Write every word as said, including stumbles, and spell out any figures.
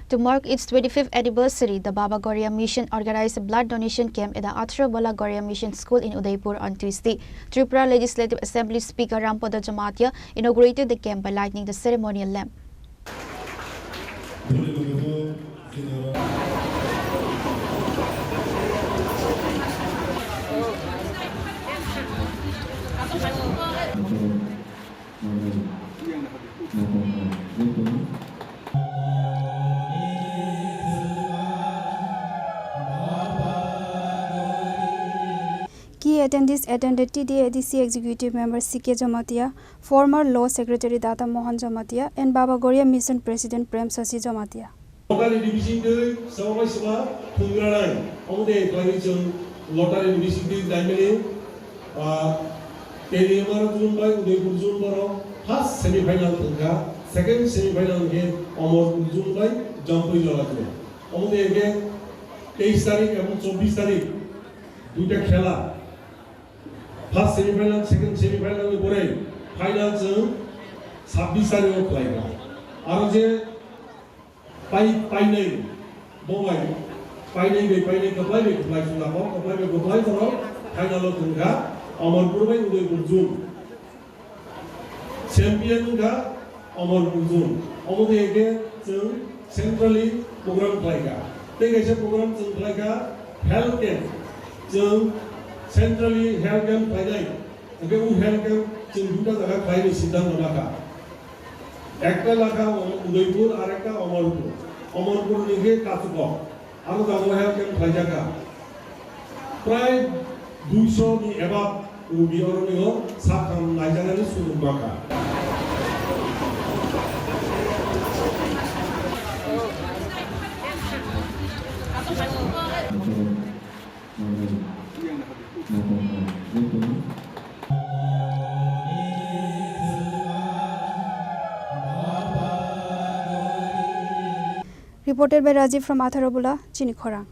To mark its twenty-fifth anniversary, the Baba Goria Mission organized a blood donation camp at the Athra Bola Goria Mission School in Udaipur on Tuesday. Tripura Legislative Assembly Speaker Rampada Jamatia inaugurated the camp by lighting the ceremonial lamp. Key attendees attended T D A D C Executive Member C K Jamatia, former Law Secretary Data Mohan Jamatia, and Baba Goria Mission President Prem Shashi Jamatia. Lottery ni bisingtwi sabo bai sabo thwngranai. Omo de khlaiwi chwng lottery ni bisingtwi naimani, ah, Teliamara zone bai Udaipur zone borok first semi final thwngkha, second semi final khe Amarpur zone bai Jampui Jala zone. Omo de khe teis tarik ebong chobbish tarik duita khela. First semi final, second semi final ni pore final chwng chhabbish tarik o khlaikha. Aro je Pai, painai, bo bai, painai bai painai kwplai bai kwplai chwng abo, kwplai bai kwplai borok final o thwngkha, Amarpur bai Udaipur zone. Champion wngkha Amarpur zone. Omo de khe chwng centrally program khlaikha. Tei kaisa program chwng khlaikha health camp. Chwng centrally health camp khlainai. Hwnkhe o health camp chwng duita jaga khlaini siddhanto lakha. Ekta lakha Udaipur, ar ekta Amarpur. Amarpur ni khe Kachukok. Aro jaga o health camp khlaijakha. Prai duiso ni above rugi oro ni o sakham naijaknani sujug mankha. Reported by Rajiv from Atharabula, Chini Khorang.